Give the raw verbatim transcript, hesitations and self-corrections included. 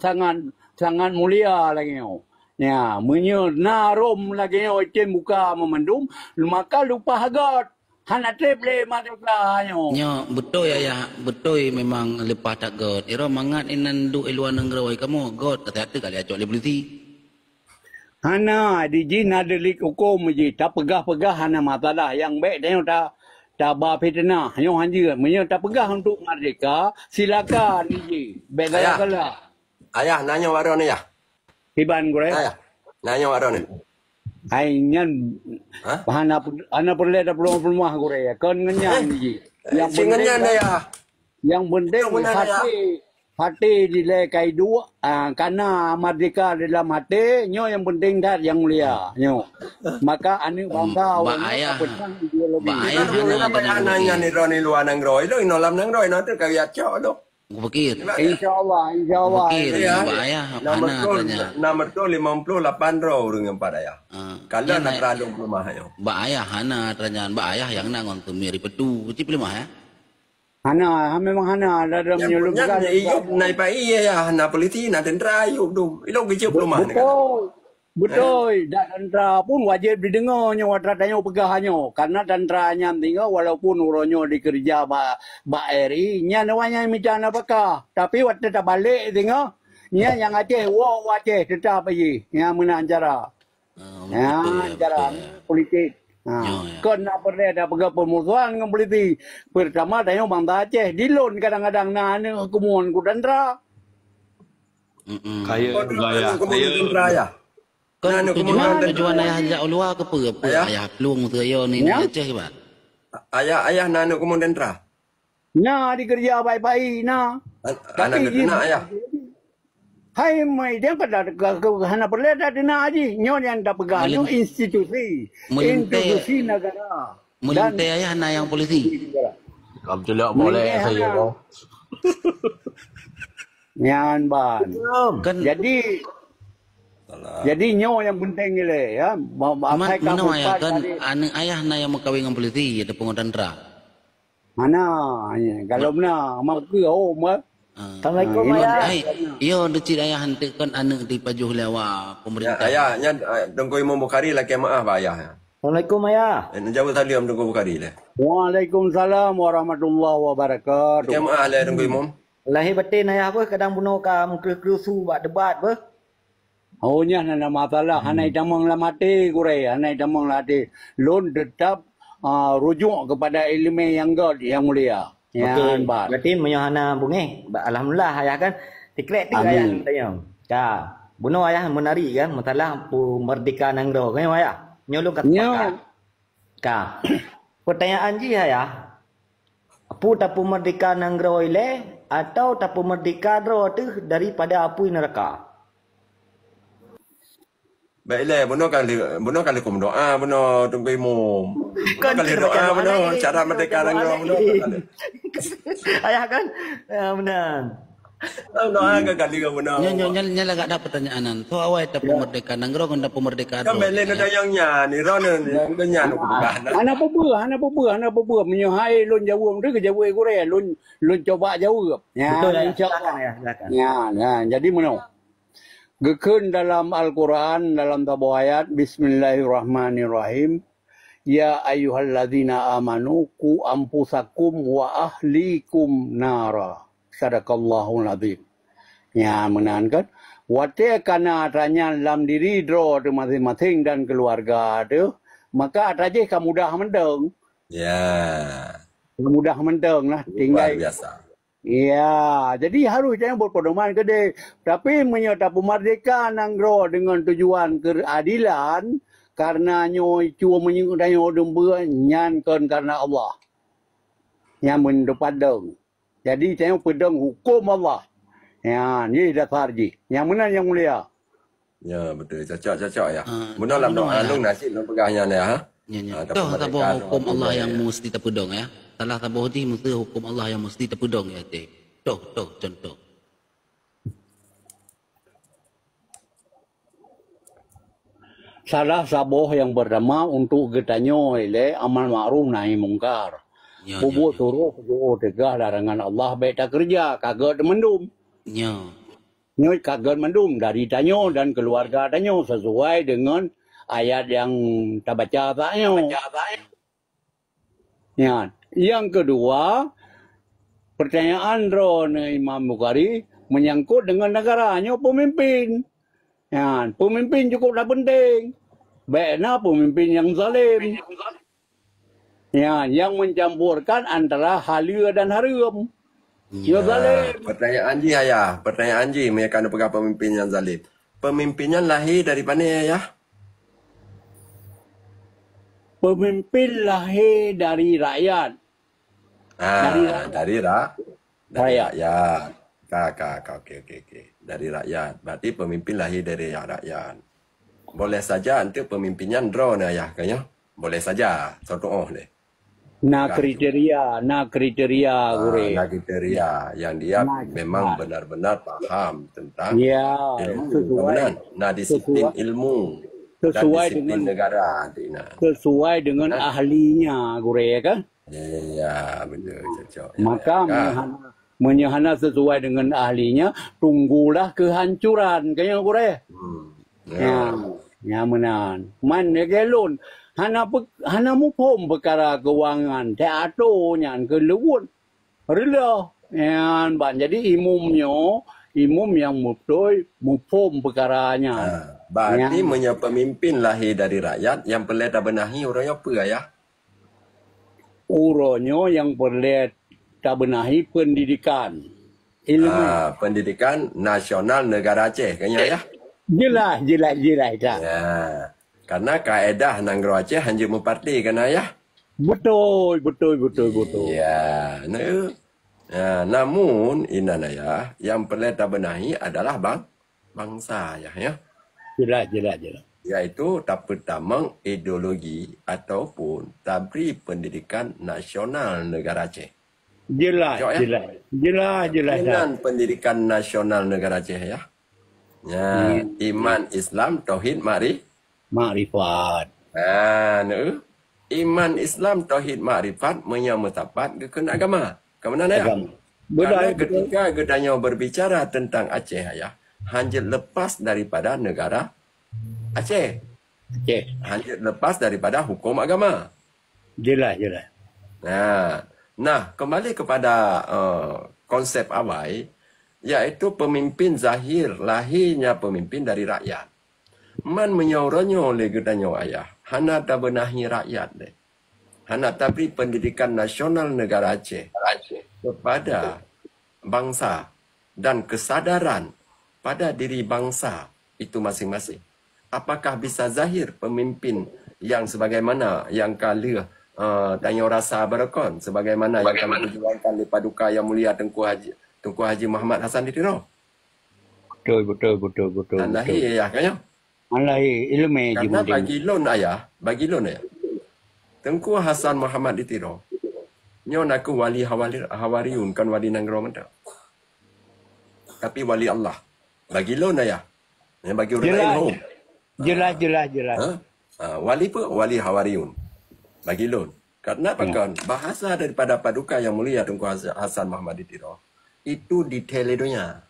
sangat, sangat mulia lagèe nyoe. Ya, meunyoe na Rom lagèe nyoe item buka meumandum, maka leupah göt. Hana treb lé merdeka nyoe. Nyoe beutôi, Ayah, beutôi memang leupah that göt. Iro mangat inan duek i luwa nanggroe kamoe göt, kata-kata kali acok lé polisi. Hana, di jih na delik huköm jih. Tapeugah-peugah hana masalah. Nyang bèk tanyoe ta, taba fiteunah. Nyoe hanjeuet. Meunyoe tapeugah untuk merdeka, silakan di jih. Bèk galak-galak. Ayah, na nyoe baroe nyoe, Yah. Kiban, Gurèe? Ayah, na nyoe baroe nyoe. Hai, nyan hana, hana peureulèe tapeuleumah-leumah, Gurèe. Kon ngon nyan jih. Nyang penting, Yah. Nyang penting hati, hati dilèe ka iduek, ah, ka na merdeka di dalam hati, nyoe nyang penting that, nyang mulia, nyoe. Maka aneuk bansa ureueng nyoe ka peutang ideologi. Bak Ayah hana, hana nyan di luwa nanggroe, inoe lam nanggroe, inoe teuh ka geucok lom. Kupikir. Insya Allah, insya Allah. Kupikir, bak Ayah hana beutôi, na beutôi limong ploh lapan droe ureueng nyang pat Ayah. Kalau na terlalu peuleumah nyoe. Bak Ayah hana atra nyan, bak Ayah nyang na ngon teumiri petu, cit peuleumah, ya? Hana, ha, memang hana. Ada, ada menyulut nyan, juga. Iyup na ipa ié ya, na polisi, na tentara iyup tu. Ilok geucok peuleumah ni kan. Beutôi. Beutôi. Dak tentara pun wajéb dideungoe nyoe atra tanyoe peugah nyoe. Karena tentara nyan deungoe walaupun uroe nyoe dikeureuja bak, bak R I, nyan awak nyan mita nafakah. Tapi watèe tabalek deungoe, nyan nyang Aceh, woe u Aceh teutap jih. Nyan meunan cara. Ah, ya, betul, ya, cara betul, ya. Politik. Ha. Ya, ya. Kon na peureulèe tapeugah peumusuhan ngon polisi. Peurtama, tanyoe bansa Aceh. Di lôn kadang-kadang na aneuk huköman ku tentara. Mm-mm. Kaya, kaya, kaya. Kon tujuan, tujuan Ayah jak u luwa keu peue? Peue Ayah? Ayah plueng teuyo ni, ni Aceh, Bang? Ayah, Ayah na aneuk huköman tentara? Na dikeureuja baik-baik na. An-, tapi aneuk jih, teunak, Ayah? Hai, mai dia ka, ka, ka, hana peureulèe dak teunak jih. Nyoe nyang tapeugah, nyoe institusi. Meulintèe, institusi negara. Meulintèe Ayah na nyang polisi. Kam culok boleh saya tu. Nyan ban. Kan jadi, jadi nyoe nyang penting ilèe ya. Meunoe ya kan, aneuk Ayah na nyang meukawen ngon polisi ataupun ngon tentara. Mana? Ya, kalau na, mak ke, oh, mak. Ah. Assalamualaikum, Ayah. Hai, yo, deucit Ayah, henteu kan aneuk dipajoh lé awak pemerintah. Ya, Ayah, nyan, ah, Teungku Imam Bukhari lakèe maaf bak Ayah. Assalamualaikum, Ayah. Eh, neujaweueb saleuem Teungku Bukhari lé. Waalaikumsalam warahmatullahi wabarakatuh. Lakèe maaf lé Teungku Imam. Lahé batén Ayah beuh, kadang bunoe ka meukreuh-kreuh su bak debat beuh. Oh, nyan hana masalah, hana itamong lam até, Gurèe, hana itamong lam até. Lôn teutap, ah, rujuk kepada ileumèe nyang göt, nyang mulia. Okey, berarti meunyoe hana beungèh, alhamdulillah, Ayah kan. Sikrek tu Ayah tanya. Ka, bunoe Ayah menarik kan, masalah peumerdeka nanggroe kan, Ayah? Nyoe lôn ka sepakat. Ka. Pertanyaan jih, Ayah, peue tapeumerdeka nanggroe ilèe atau tapeumerdeka droe teuh daripada apui neuraka? Baik ilèe, bunoe ka lé-, bunoe ka lheuh meudoa, bunoe Teungku Imum. Bunoe ka lheuh doa, bunoe cara merdeka nanggroe, bunoe ka lheuh. Ayah kan? Ya, benar. Doa ka kali ka beuna. Nyan, nyan, nyan, nyan lagak dak pertanyaan nyan. Soe awai tapeumerdeka nanggroe ngon tapeumerdeka droe. Kan bèk lé tanyong nyan, ni droe ni, nyang nyan aku peugah. Hana peue-peue, hana peue-peue, hana peue-peue. Meunyoe hai lôn jaweueb tu, geujaweueb gurèe, lôn, lôn cuba jaweueb. Ya, betul, ya. Insya Allah. Silakan, ya, silakan. Ya, ya, jadi meunoe. Geukheun dalam Al-Quran, dalam saboh ayat, Bismillahirrahmanirrahim. "Ya ayyuhalladzina amanu qu anfusakum wa ahlikum nara." Sadaqallahul azim. Nyan meunan kan. Watèe ka na atra nyan lam diri droe teuh maséng-maséng dan keuluwarga teuh, maka atra jih ka mudah mantong. Ya. Ka mudah mantong lah. Luar biasa. Tinggai. Ya, jadi harôh tanyoe beupedoman keudéh. Tapi meunyoe tapeumerdeka nanggroe deungon tujuan keuadilan, kareuna nyoe cue meunyoe tanyoe dum beuet, nyan kon kareuna Allah. Nyan meuneupat dong. Jadi, tanyoe peudong huköm Allah. Nyan, jih dasar jih. Nyang meunan nyang mulia. Ya, betul. Cocok, cocok, ya. Ah, bunoe lam doa lôn na cit lôn peugah nyan, ya, ha? Ya, ya. Ah, toh saboh huköm Allah nyang meusti tapeudong, ya. Salah saboh jih meusti huköm Allah nyang meusti tapeudong, ya, teh. Toh, toh, contoh. Salah saboh nyang pertama untuk geutanyoe ilèe amal ma'ruf nahi mungkar. Ya, ya, ya. Peubuet suroh, peujiôh teuga larangan Allah bèk takeureuja, ka gèt mandum. Ya. Nyoe ka gét mandum dari tanyoe dan keluarga tanyoe sesuai dengan ayat yang tabaca saat nyoe. Nyan. Yang kedua, pertanyaan droeneuh Imam Bukhari menyangkut dengan negara. Nyoe pemimpin. Nyan, pemimpin cukup dah penting. Baik na pemimpin yang zalim. Nyan, yang mencampurkan antara halal dan haram. Nyoe zalim. Pertanyaan jih, Ayah. Pertanyaan jih, meunyoe ka neupeugah pemimpin nyang zalim. Pemimpin nyan lahé dari pane, Ayah? Pemimpin lahé dari rakyat. Ah, dari ra, dari rakyat. Ka, ka, ka, okey, okey, okey. Dari rakyat. Berarti pemimpin lahé dari rakyat. Boleh saja untuk pemimpin nyan droeneuh, Ayah, kan, ya? Boleh saja. Contoh deh. Na kriteria, na kriteria, Gurèe. Na kriteria yang dia memang benar-benar paham tentang ilmu keamanan. Na disiplin ilmu dan disiplin negara. Sesuai dengan ahlinya, Gurèe, kan? Ya, betul, cocok. Maka meunyoe hana sesuai dengan ahlinya, tunggulah kehancuran, kan, Gurèe? Ya, ya meunan. Man lagèe lôn hana hana muphom peukara keuangan, teuatur nyan keu leuweuet reuloh. Nyan ban jadi imum nyoe, imum nyang beutôi muphom peukara nyan. Berarti meunyoe pemimpin lahé dari rakyat, nyang peureulèe tabeunahi uroe nyoe peue, Ayah? Uroe nyoe nyang peureulèe tabeunahi pendidikan. Ilmu. Ah, pendidikan nasional negara Aceh, kan, ya? Jelas, jelas, jelas, dah. Ya. Karena kaedah nanggroe Aceh hanjeuet meuparti, kan, Ayah? Betul, betul, betul, betul. Ya, nah. Ya, namun, inan Ayah, yang perlu tabenahi adalah bang, bangsa, Ayah, ya. Jelas, jelas, jelas. Yaitu tapeutamong ideologi ataupun tabri pendidikan nasional negara Aceh. Jelas, jelas. Jelas, jelas. Inan pendidikan nasional negara Aceh, ya. Ya, iman, Islam, tauhid, makrif, makrifat. Ha, neu. Iman, Islam, tauhid, makrifat, meunyoe meusapat geukheun agama. Ka meunan, ya? Agama. Karena ketika geutanyoe berbicara tentang Aceh, Ayah, hanjeuet lepas daripada negara Aceh. Aceh. Hanjeuet lepas daripada hukum agama. Jelas, jelas. Nah, nah, kembali kepada uh, konsep awai, yaitu pemimpin zahir, lahirnya pemimpin dari rakyat. Man meunyoe uroe nyoe lé geutanyoe, Ayah, hana tabenahi rakyat lé. Hana tabri pendidikan nasional negara Aceh kepada bangsa dan kesadaran pada diri bangsa itu masing-masing. Apakah bisa zahir pemimpin yang sebagaimana yang ka lheueh uh, tanyoe rasa barokon, sebagaimana yang ka diperjuangkan oleh Paduka Yang Mulia Tengku Haji, Tengku Haji Muhammad Hasan di Tiro? Betul, betul, betul, betul. Nah, lahir, ya, kan, ya? Lahir, ilmu. Karena bagi lôn, Ayah, bagi lôn, Ayah, Tengku Hasan Muhammad di Tiro nyoe nakeuh wali hawali, hawariun, kan wali nanggroe mantong. Tapi wali Allah. Bagi lôn, Ayah. Yang bagi orang lain, hom. Jelas, jelas, jelas. Ha? Ha, wali apa? Wali hawariun. Bagi lôn. Karena apa kan? Bahasa daripada Paduka Yang Mulia Tengku Has-, Hasan Muhammad di Tiro itu detail donya.